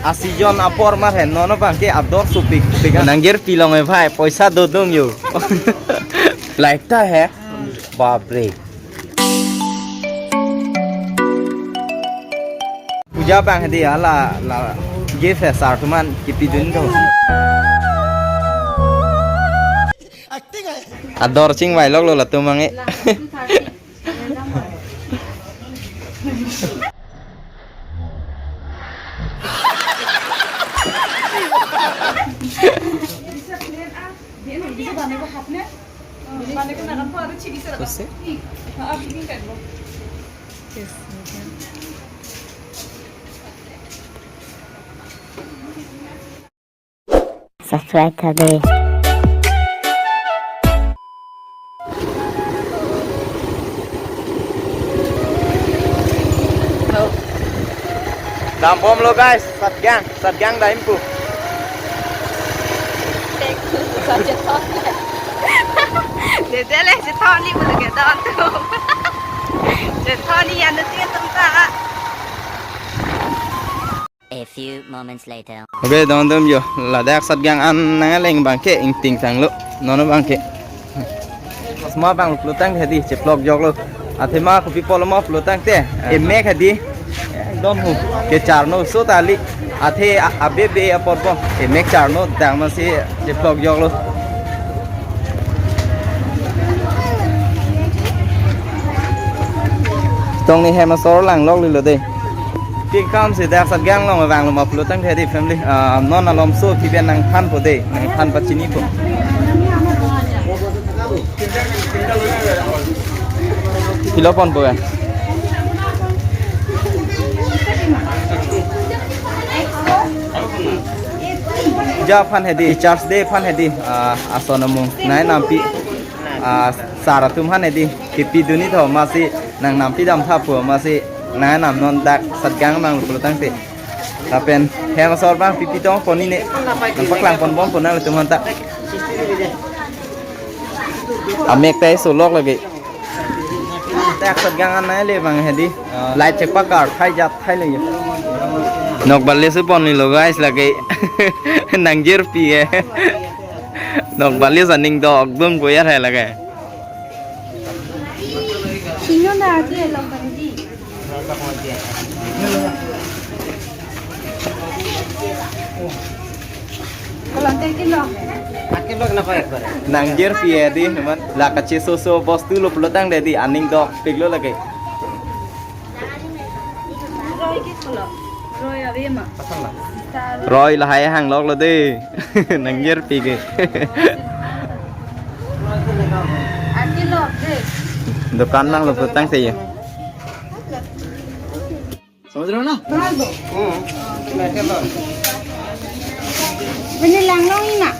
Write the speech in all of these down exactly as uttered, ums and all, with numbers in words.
A season apor mar he, non abang ke ador sopik pik. Nang girpi long e bhai, poisa dodung yo. Like ta he. Bapre. Puja abang hedi hala la gift he sir atum aphan kipidun do. Ador chingvai loklo latum abang e. Subscribe tha dei. Dambomlo guys, Satgang, Satgang dam pu. Dede le si thoni mo lage don tu. Je thoni yan tu tum ta. A few moments later. Okay, don dam yo. Ladak Satgang an nang aleng abang ke ingting tanglo. Non abang ke. Sma abang pulo tangte hedi cheplok joklo. Athema kopi pulo ma pulo tangte. Emek hedi. Don hu. Kecharno so tali. Athe a-, abebe apor po. Emek charno dang masi cheplok joklo. Tong ni hem asor lang lok lilo dei. Tingkam si dak Satgang along vanglo ma pulo tangte hedi family. Ah, non alom so kiben nangthanpo dei, nangthan pachinipo. Pilo ponpo kan? Ja aphan hedi, Teachers Day aphan hedi, ah, ason amung nai nampi, ah, sir atum aphan hedi kipidun-i tho, masi nang nampi dam tha pu, masi nai nam non dak Satgang abang pulo tangte. Lapen hem asor abang pipi tong pon-i ne. Nang paklang ponbompo nanglitum aphan ta. Amek ta solok lagi. Dak Satgang an nai le abang hedi. Light chek pakar thai jat thai le. Nok bali si ponlilo guys lagi. Nang girpi e. Nok bali si aning dodung koyar hai lagi. Sino na ati elong kan di. Kalau nanti kilo. Akhir lo kenapa ya? Nang girpi e di, teman. La kacheso so bostu lo pulo tangte di, aning dopik lo lagi. Roi ke kolo. Roi ave ma. Roi lahai hang lok lo de. Nang girpi ke. Ati lok de. Dukan nang lo pulo tangte ya. Samudra na? Bini lang long ima.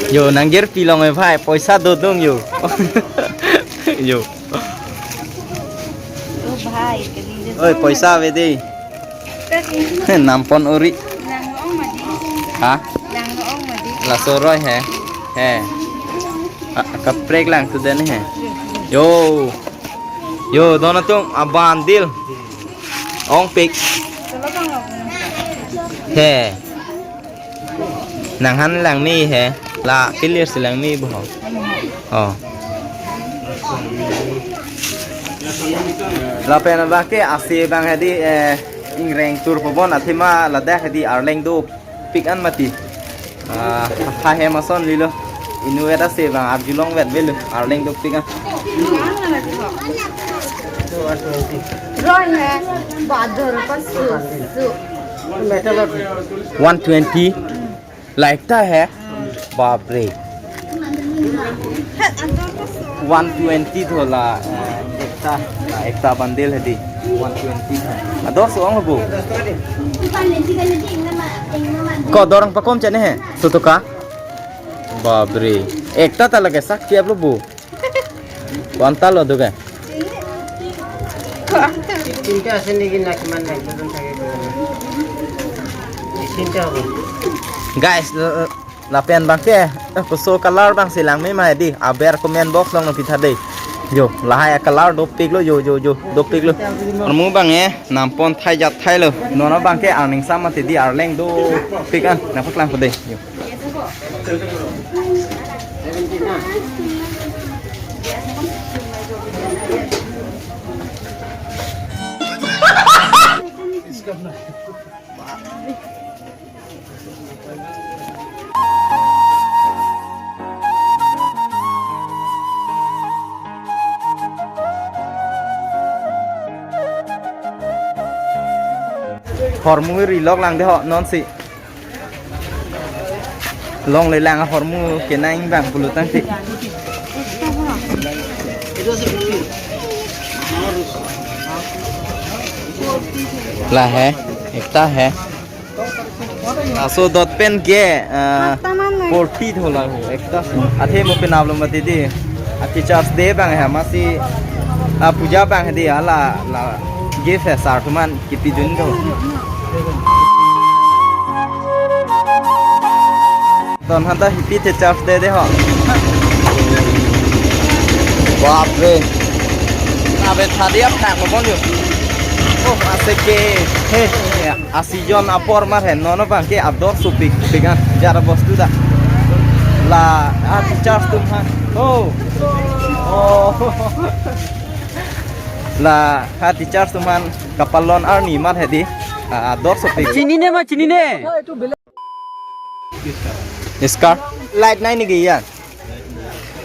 Yo, nang girpi long e bhai, poisa dodung yo. Yo. O bhai, kali de. Oi, poisa ave de. Nampon uri. Lang long ma di. Ha? Lang long ma di. Laso roi he. He. Ah, kaprek lang tu den he. Yo. Yo, don atum abandil. Ongpik. He. Nanghan langme he. La clear si langme bo. Oh. Lapen abang ke ase abang hedi, eh, ingreng turpo bon athema ladak hedi arleng dopik an mati. Ah, ha hem ason lilo. Inutvet ase abang arjulong vet avelo. Arleng dopik an. Roi he, bador pasu, su. One twenty. Like ta he. Bapre. One twenty thola, eh, ekta, ekta bundle hedi. One twenty. Ador so-ong bo. Ko dorang pakom chane he. Sotoka. Bapre. Ekta ta lage sak tiap lo bo. Kuantal lo duga. Tinta ase niki na kiman na ekta don thake ko. Tinta hobo. Guys, l-, l-, lapen abang ke, eh, koso color abang si langme ma di, aber comment box along nangpi tha de. Yo, lahai a-color dopiklo, yo, yo, yo, dopiklo. Armu abang e, nampon thai jat thailo. Non abangke arningsam mati di arleng dopik an, nangpaklang pade. Yo. Hormu ri lok lang de ho non si. Longle lang hormu kenang bang pulo tangte. La hai, ekta hai. Laso dot pen ke, ah, Ekta man lang. Forty thola ho, ekta. Athe mo penap lo mati di. A Teachers Day abang hai masi, ah, puja abang hai di, ah, la, la gift hai sir atum aphan kipidun do. Ton hanta happy Teachers Day de ho. Bap re. Abe thadi apthak lo bon yo. Oh, aseke. He. A-season apor mar he, non abangke ador sopik, pik an, jara bostu da. La, ah, teachers atum aphan. Oh. Oh. La, ah, teachers atum aphan kapalon arni mar he di. Ah, ador sopik. Chinine ma, chinine. Scarf? Light nai niki ya?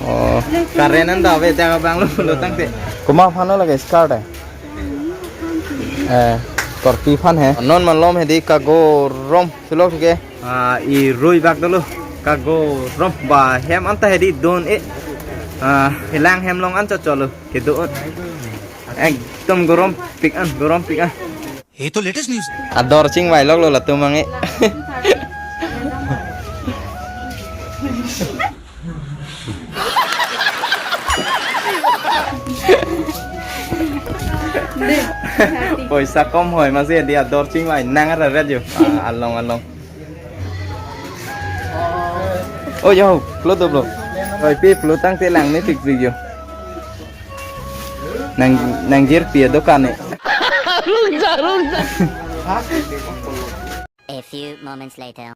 Oh, current an da ave, ta abang lo, lo tangte. Komat aphan lo lake scarf eh? Eh, korpi aphan he. Non malom he di kagorom, sulok ke. Ah, i rui bak dolo. Kagorom ba hem anta he di don e. Ah, helang hem long an chot chot lo. Kedo-an. Ekdom gorom pik an, gorom pik an. ये तो latest news है। Ador chingvai lok lo latum abang e. Poisa kom hoi masi di ador chingvai nang ara red yo. Ah, along along. Oh yo, pulo do pulo. Oi pi pulo tangte lang ni pik pik yo. Nang, nangjirpi adokan e. A few moments later.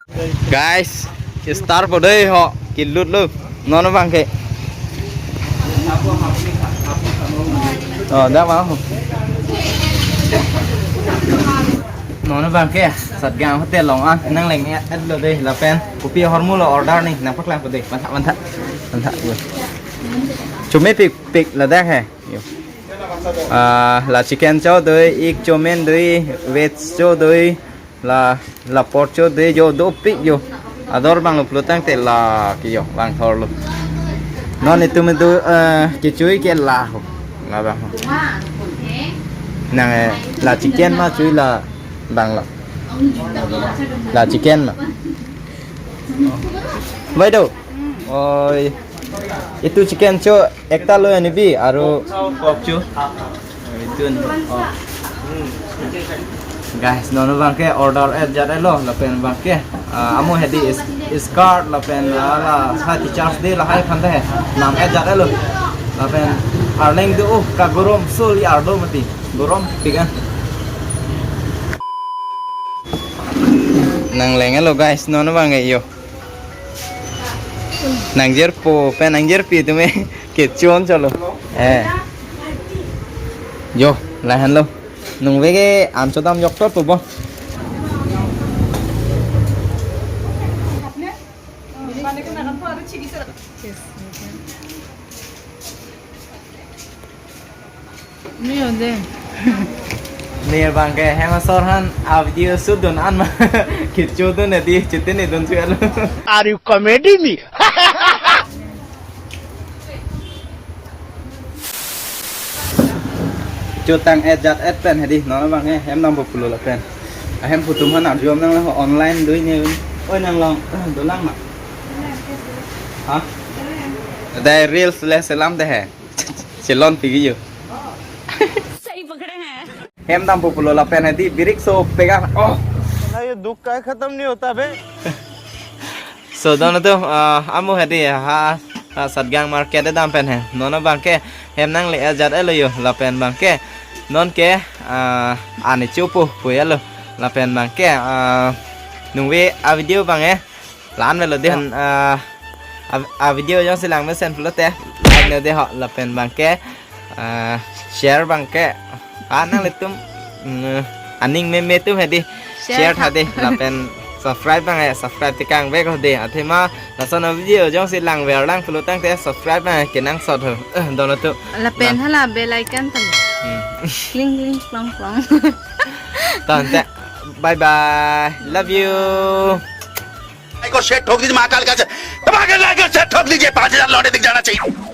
Guys, star po dei ho, kilut lo. Non abangke. Oh, da ma ho. Non abangke, Satgang Hotel along an, nangleng-et lo dei lapen. Kopi ahormu lo order ni, nangpaklang po dei. Mantha, mantha. Mantha. Chome pik pik ladak he. Yo. Ah, la chicken chow doi, egg chow mein doi, veg chow doi, la, la pork chow doi, yo dopik yo. Ador abang lo pulo tangte la ke yo, vangthor lo. Non itum do, eh, kechui ke la ho. La abang ho. Nang, eh, la chicken ma chui la abang lo. La chicken ma. Bai do. Oi. Itu chicken chow ekta lo ani bi, aru pork chow. Itu ni. Oh. Guys, non abangke order et jat et lo, lapen abangke, ah, amo he di is-, scarf, lapen, ah, la, ha Teachers Day lahai aphan ta he. Nam et jat et lo. Lapen arleng do, oh, kagorom soli ardo mati. Gorom pik an. Nangleng lo guys, non abangke yo. Nangjirpo, pen nangjirpi atum e kechon cholo. Eh. Yo, lahenlo. Nungve ke an chodam jokto to bo. Ni onde. Ni abangke hem asor aphan a video shoot dun an ma. Kichu dun edi, chitin idun chu alo. Are you comedy me? Chutang et jat et pen hedi, non abangke hem nangpo pulo lapen. Ahem pu atum aphan arjum nang lang online dui ne. Oi nang long, dolang ma. Ha? Dai reels le selam de he. Chelon pigi yo. सही पकड़े हैं। Hem dampo pulo lapen hedi birik so pegang. Oh. ना ये दुख का खत्म नहीं होता बे। So, don atum, ah, amo hedi ha. ah, Satgaon market adang pen he. Non abangke hem nangle ajat-etlo yo, lapen abangke non ke, ah, ani chupu pu-etlo, lapen abangke, ah, nungve avideo abang e la-an avelo dei, ah, a, avideo jongsi lang mesen pulote like non dei ho, lapen abangke, ah, share abangke, ah, nanglitum, mm, aning meme atum he dei, share tha dei, lapen subscribe abang e, subscribe tekang vek ho dei. Athema lason avideo jongsi langverlang pulo tangte subscribe abang e kenangsot ho. Eh, dono tu. Lapen hala bell icon tam. Hmm. Kling kling klong klong. Tangte, bye bye, love you. Like और शेयर ठोक दीजिए महाकाल का, दबा के लाइक और शेयर ठोक दीजिए, पाँच हज़ार लौंडे दिख जाना चाहिए।